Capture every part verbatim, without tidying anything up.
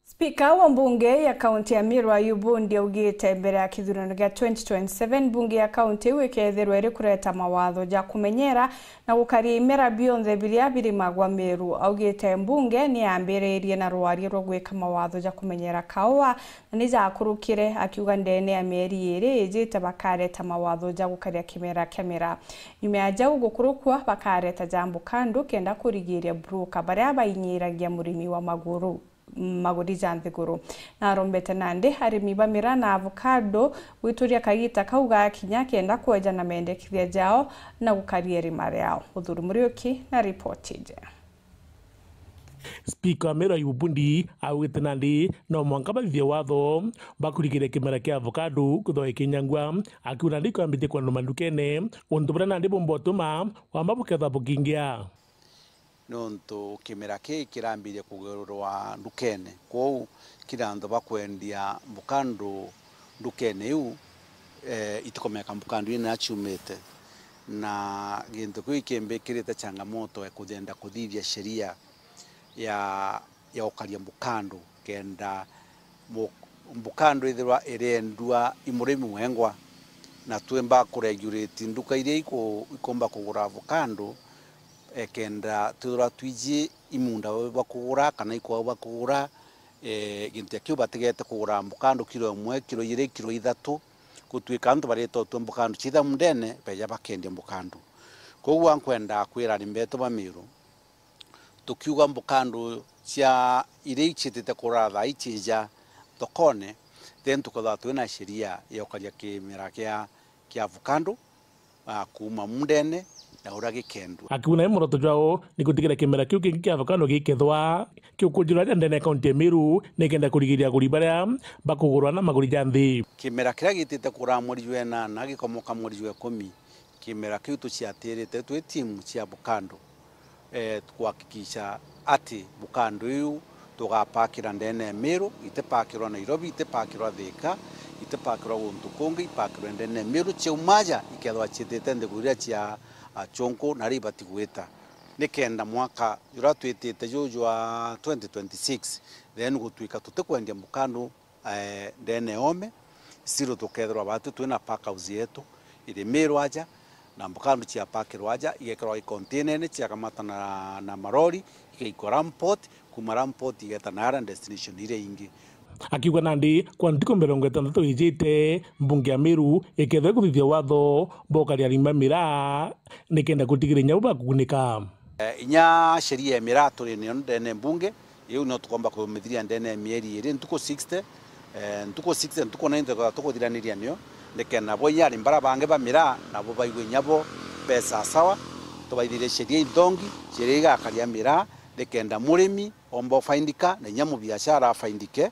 Spika wa mbunge ya kaunti ya Meru Ayubu Ndi augite mbere ya kithurano gia twenty twenty-seven, mbunge ya kaunti iu ikethirwa iri kureta mawatho ja kumenyera na gukaria imera bionthe biria birimagwa Meru. Augite mbunge ni yambiririe na rwaria rwa gwika mawatho ja kumenyera kaua na ni jakurukire, akiuga ndene ya mieri iri ijite bakareta mawatho ja gukaria kimera kia miraa. Nyuma ya jau gukurukua, bakareta ja mbukandu kenda kurigiria broker baria bainyiragia murimi wa maguru, maguri ja nthiguru. Na arombete nandi arimi ba miraa na avocado gwituria kagita kau gakinya kenda kweja na mendekithia jao na gukaria irima riao. Uthuri Muriuki na ripoti iji. Spika wa Meru Ayubu Ndi augite nandi no mwanka bathithie watho bakurigiria kimera kia avocado kwithirwa gikinyangua, akiuga nandi ikwambitie kwendwa mandukene, untu buria nandi bumba utuma wamba bukethwa bukingia. Nontu kimera kii kirambirie kugurwa ndukene, kwou kiri antu bakwendia mbukandu ndukene iu, eh, itikomeka mbukandu ina ciumite. Na gintu kiu ikimbikirite changamoto ya kuthenda kuthithia sheria ya, ya gukaria mbukandu, kenda mu-, mbukandu ithirwa iriendua i murimi wengwa, na twimba kuregulate nduka iria iku-, ikumba kugura avocado, eh, kenda twithirwa twiji i munda bau bakugura kana i kwao bakugura, eh, gintu ja kiu batigete kugura mbukandu kiro imwe, kiro ijiri, kiro ithatu, gutuika antu barita utwe mbukandu ciitha mundene, beja bakendia mbukandu. Koguo nkwenda kwira arimi betu ba Meru, tukiuga mbukandu cia iria iciitite kurara thaa ii ciija thokone, then tukethirwa twina sheria ya gukaria kimera kia, kia avocado, ah, kuuma mundene na uria gikendua. Akiuga nawe muoroto jwao ni gutigira kimera kiu kingi kia avocado gikethwa kiukunjirwa aja ndene ya kaunti ya Meru, nikenda kurigiria aguri baria bakugurwa na maguri ja nthi. Kimera kiria gitite kura mweri jwa enana gikomoka mweri jwa ikumi, kimera kiu tuciatirite twi timu cia avocado, eh, kuhakikisha ati avocado iu tugapakira ndene ya Meru, itipakirwa Nairobi, itipakirwa Thika, itipakirwa guntu kungi, ipakirwe ndene ya Meru, ciauma aja ikethwa ciitite nthiguru iria cia achunku na aria ibati gwita, nikenda mwaka juria twitite ju jwa twenty twenty-six, then gutwika tutikwendia avocado eh, ndene ya ome, still tukethirwa batu twina pack house yetu iri Meru aja, na mbukandu ciapakirwa aja, igekirwa ikontinene, ciakamata na, na marori, igaikwa Ramport, kuma Ramport igeta naara destination iria ingi. Akiuga nandi kwa ntuku mirongo itantatu ijite, mbunge ya Meru ikethirwa ikuthithia watho bwa ukaria arimi ba miraa, nikenda gutigira inya bo bakugunika. Eh, inya sheria ya miraa turi nayo ndene mbunge, iu no tukomba kumithiria ndene ya mieri iri, ntuku sixty, eh, ntuku sixty, ntuku ninety tukethirwa tukuthiraniria nio, nikenda bo inya arimi bara bangi ba miraa, nabo baigwe inya bo be sawasawa, tubaithirie sheria inthongi, sheria igakaria miraa, nikenda murimi omba ufaindika, na inya mubiashara afaindike,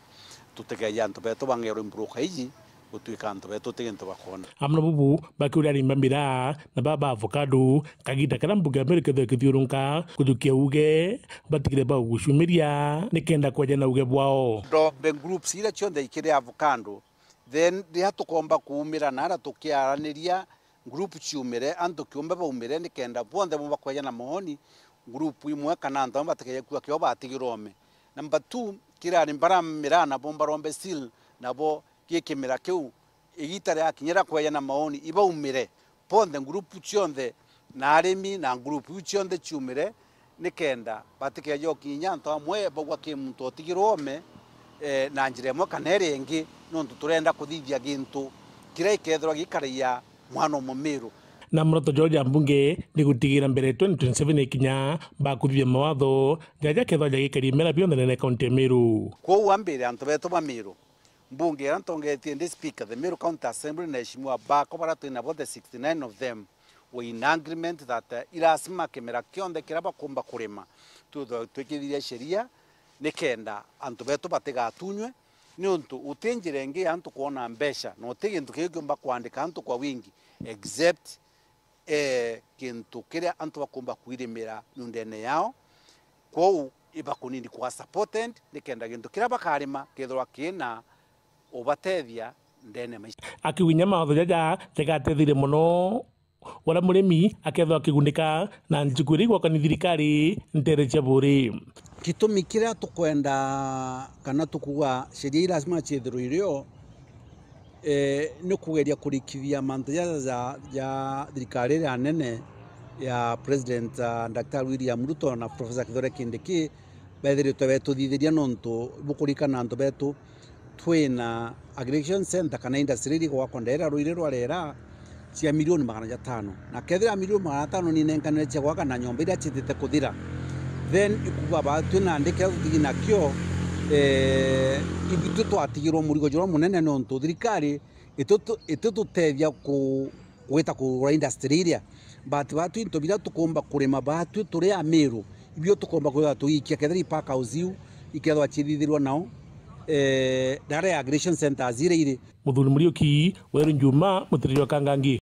tutikeeje antu betu bangerwe mbroker iji, gutwika antu betu ti gintu bakwona. Amwe na bubu bakiuria arimi ba miraa na baa ba avocado, kagita karia mbunge ya Meru ikethirwa ikithiurunka kuthukia uuge, batigire bagucumiria nikenda kweja na uuge bwao. Ndombe groups iria cionthe ikiri avocado, then riria tukomba kuumira naria tukiaraniria group ciumire, antu kiumbe baumire nikenda bonthe bumba kweja na maoni, group imwe kana antu amwe batikeje kua kio batigirwe ome. Number two, kiri arimi bara miraa nabo mbarombe still, nabo gi kimera kiu, igita riakinya ria kwejana maoni, ibaumire bonthe, ngurupu cionthe, na arimi na ngurupu iu cionthe ciumire, nikenda batikeje gukinya antu amwe baugwa ki muntu otigirwe ome, eh, na njira imwe kana iria ingi, nontu turenda kuthithia gintu kiria gikethirwa gikaragia mwana o Mumiru. Na muoroto jwao ja mbunge ni gutigira mbere twenty twenty-seven ikinya, bakuthithia mawatho jaja kethwa jagikaria imera bionthe ndene ya kaunti ya Meru. Kwou ambire antu betu ba Meru, mbunge iria ntongetie ndi speaker, the Meru County Assembly, na Mheshimiwa Bako, baria twi nabo, the sixty-nine of them were in agreement that, eh, i lazima kimera kionthe kiria bakumba kurima, twithwe twikithiria sheria, nikenda antu betu batigatunywe, niuntu guti njira ingi ya antu kwona mbeca, na guti gintu kingi kiumba kwandika antu kwa wingi, except eh, gintu kiria antu bakumba kwirimira miundene yao. Kwou ibakunini kwa supported, nikenda gintu kiria bakarima kethirwa kina ubatethia ndene ya maisha. Akiuga inya mawatho jaja jagateithirie mono wala murimi akethwa akigunika na njuku iria igwakwa ni thirikari ntere cia buri. Gitumi kiria tukwenda kana tukuga sheria ii lazima ciithirwe irio, eh, ni kugeria kurikithia mantu jaja ja, ja thirikari iria nene ya President, ah, Daktari William Ruto na Professor Kithure Kindiki bethiritwe betuthithiria, nontu bukurikana antu betu twina aggregation center kana industry iria igwakwa ndera ruiri rwa rera cia milioni magana jatano. Na kethira milioni magana jatano ni inenkanire cia gwaka na nyomba iria ciitite kuthira, then ikuga baatwi nandi kiria tutigi nakio, eh, ithui twatigirwa murigo juria munene, nontu thirikari itutu-, itututethia ku-, gwita kugura industry iria. But baatwi into biria tukumba kurima baatwi turi Amiru, ibio tukumba kwithirwa tugiikia kethira i pack house iu ikethirwa ciithithirwa nao, eh, ndara ya aggregation centers iria iri. Muthuri Muriuki, Weru Njuma, Mutiriri wa Kangangi.